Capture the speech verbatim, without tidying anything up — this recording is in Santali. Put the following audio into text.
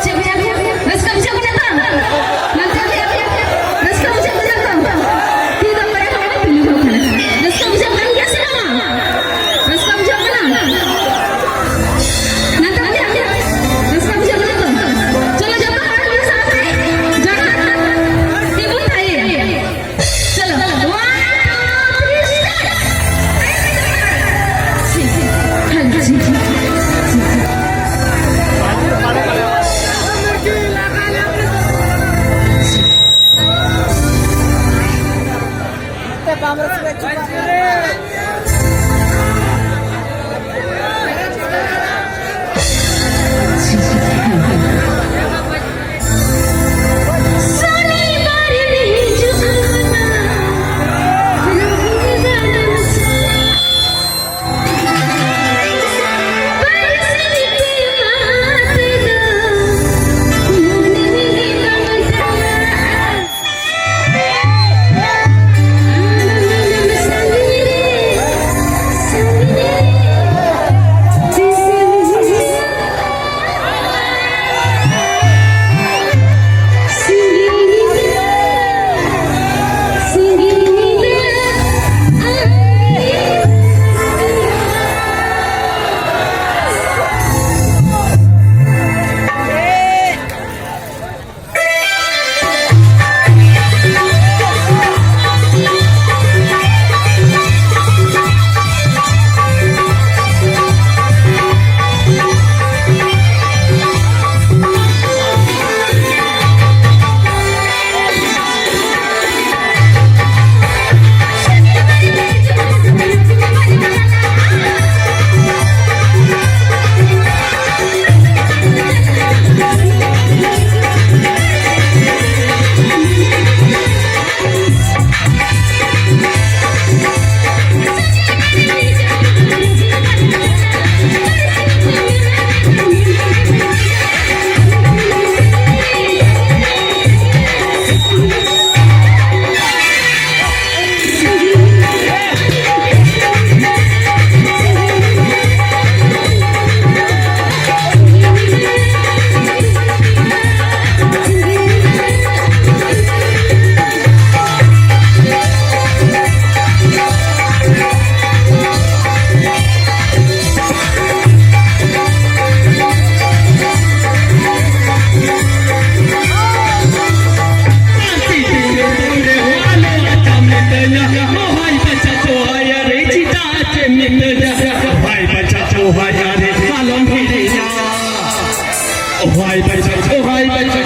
ᱪᱮᱫ ᱵᱩᱡᱷᱟᱹᱣ ᱠᱮᱫᱟ? ᱨᱟᱹᱥᱠᱟᱹ ᱵᱩᱡᱷᱟᱹᱣ ᱠᱟᱱᱟ ᱛᱚ? ᱱᱟᱱᱛᱮ, ᱱᱟᱱᱛᱮ, ᱱᱟᱱᱛᱮ᱾ ᱨᱟᱹᱥᱠᱟᱹ ᱵᱩᱡᱷᱟᱹᱣ ᱠᱟᱱᱟ ᱛᱚ? ᱛᱤ ᱫᱚ ᱵᱟᱨᱭᱟ ᱦᱚᱲ ᱠᱚ ᱛᱤᱸᱜᱩ ᱠᱟᱱᱟ᱾ ᱨᱟᱹᱥᱠᱟᱹ ᱵᱩᱡᱷᱟᱹᱣ ᱠᱟᱱ ᱜᱮᱭᱟ ᱥᱮ ᱵᱟᱝᱟ? ᱨᱟᱹᱥᱠᱟᱹ ᱵᱩᱡᱷᱟᱹᱣ ᱠᱟᱱᱟ? ᱱᱟᱱᱛᱮ, ᱱᱟᱱᱛᱮ, ᱱᱟᱱᱛᱮ᱾ ᱨᱟᱹᱥᱠᱟᱹ ᱵᱩᱡᱷᱟᱹᱣ ᱠᱟᱱᱟ ᱛᱚ? ᱪᱚᱞᱚ, ᱡᱚᱛᱚ ᱦᱚᱲ ᱢᱤᱫ ᱥᱟᱶᱛᱮ ᱡᱟᱸᱜᱟ ᱛᱤᱸᱜᱩ ᱛᱷᱟᱭᱚᱭᱟ᱾ ᱪᱚᱞᱚ, one, two, three, start. ᱚᱦᱟᱭ ᱵᱟᱪᱷᱟ ᱪᱚᱦᱟᱭᱟ ᱨᱮ ᱪᱮᱫᱟᱜ ᱪᱮ ᱢᱤᱛᱟᱹᱧᱟ? ᱚᱦᱟᱭ ᱵᱟᱪᱷᱟ ᱪᱚᱦᱟᱭᱟ ᱨᱮ ᱟᱞᱚᱢ ᱦᱤᱲᱤᱧᱟ᱾ ᱚᱦᱟᱭ ᱵᱟᱪᱷᱟ ᱪᱚᱦᱟᱭ ᱵᱟᱪᱷᱟ